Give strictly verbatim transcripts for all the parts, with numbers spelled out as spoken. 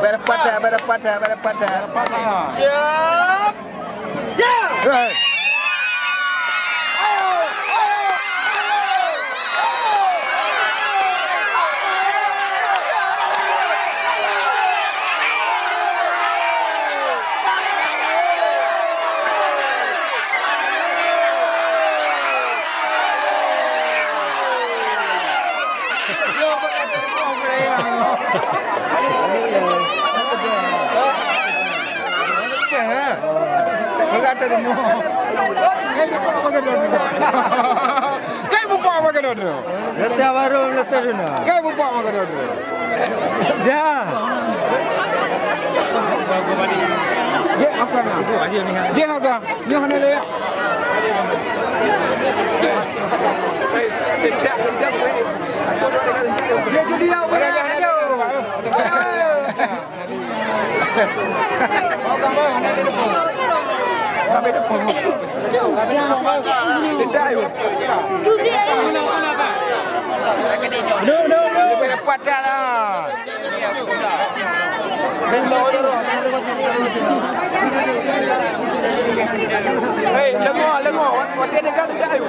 Berpatah, berpatah, berpatah. Siap. Ya. Hei. Kai bubak makanan tu. Kai bubak makanan tu. Kai bubak makanan tu. Ya. Dia apa nak? Dia apa? Dia hana lé. Dia jadi awak. Hei, lengoh, lengoh. Watèe dekat, dekat, ayo.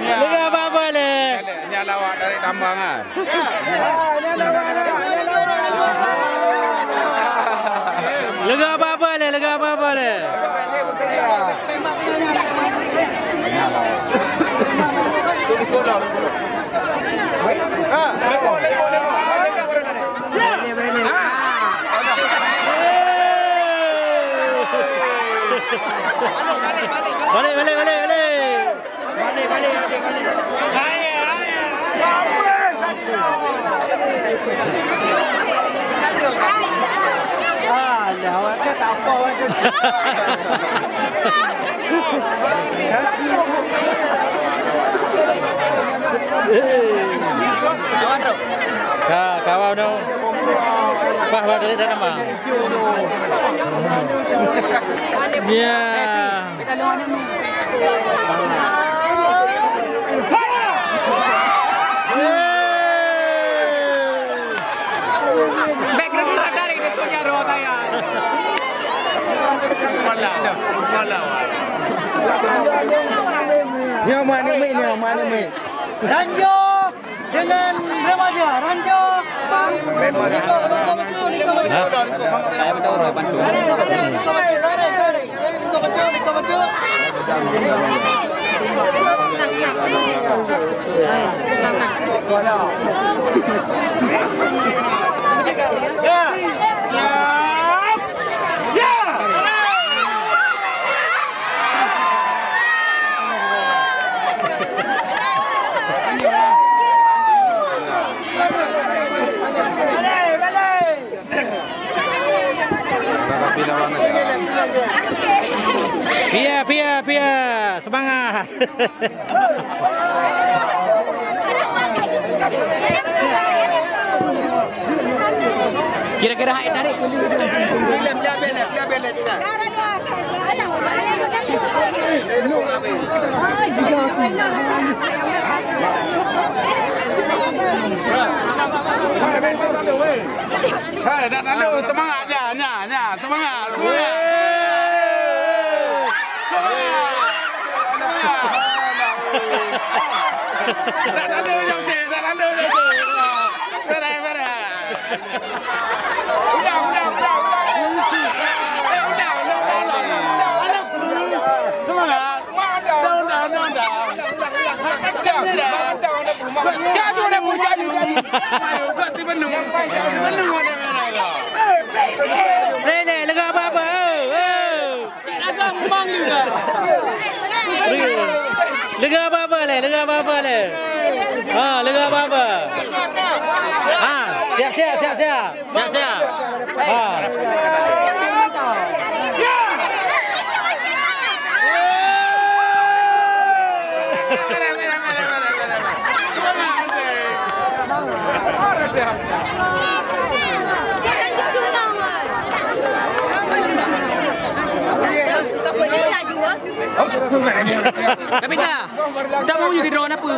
Lega apa-apa le. Nyan lawak dari tambang kan. Lega apa-apa le, lega apa-apa le. Balik, balik, balik, balik. Ka, kawan dong. Bah, bah, dari dalam, ah. Ya. Nyoe meuaneuk miet, nyoe meuaneuk miet. Ranjau dengan remaja, ranjau. Niko, niko bacut, niko bacut. Hah? Niko bacut, niko bacut, niko bacut. Pia, pia, pia, semangat. Kira-kira hai tarik. Hai, dah lalu, semangat, nya, nya, nya, semangat, semangat. Semangat. Semangat. Dah lalu, jom, cik, dah lalu, jom, cik. Beres, beres. Udah, udah, udah, udah. Eh, udah, udah, udah, udah. Semangat. Udah, udah, udah, udah. Udah, udah, udah, udah. Caju, udah, caju, caju. Ayo, buat si Benung. Benung ada merah. Lé, lé, lega apa-apa, eh, eh. Lega, lega apa-apa lé, lega apa-apa lé. Ha, lega apa-apa. Ha, siap-siap, siap-siap. Siap-siap. Ha. Tapi tak, tak mau jadi drone apa?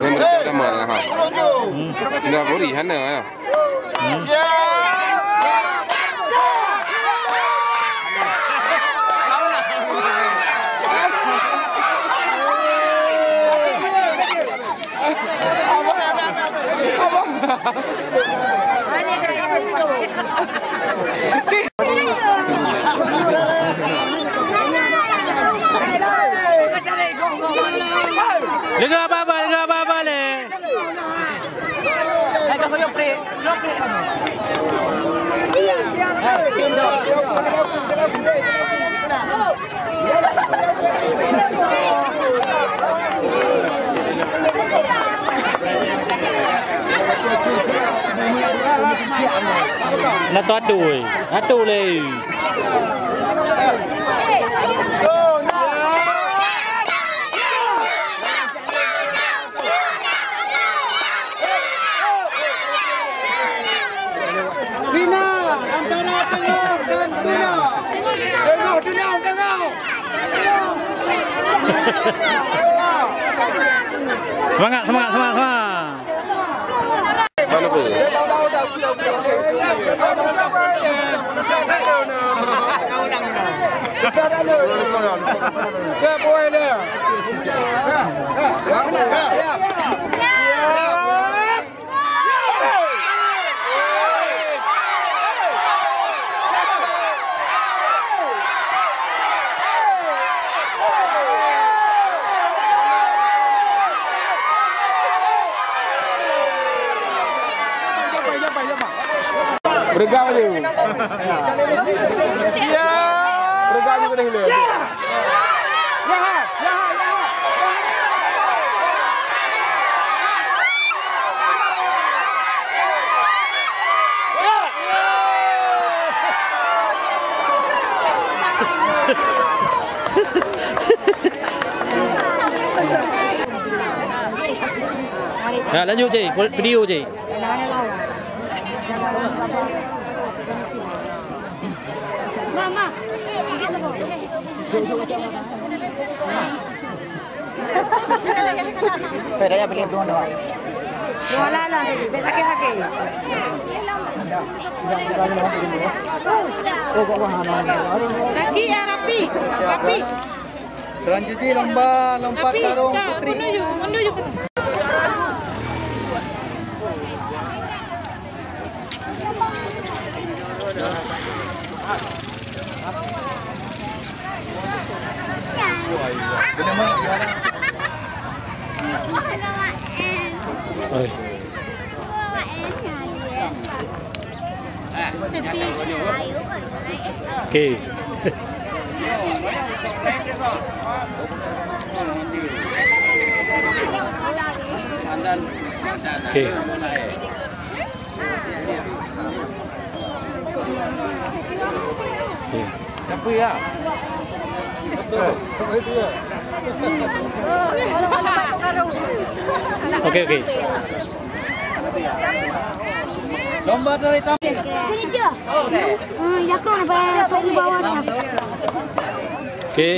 Ini mereka udah marah, ha. Udah beri hana, ya. Lega apa-apa, lega apa-apa lé. Na tu atu, oi. Atu lé. Final antara Teungoh dan Tunoh. Teungoh, Tunoh, Teungoh. Semangat, semangat, semangat, semangat. Mana tu? Beureugang laju. Siap. Beureugang laju keunan hileung. Ya, ya, ya, ya. Nah, lanjut, cik. Video, cik. Mama. Dua lalan tadi, bèk sakét-sakét. Lagi ya, rapi. Rapi. Selanjutnya lomba lompat karung putri. Mundur, mundur. Oi. Okey. Okey. Okey. Okey, okey. Lomba tari tam- Ini dia. Hmm, jakro ni, Pak. Tunggu bawah ni. Okey.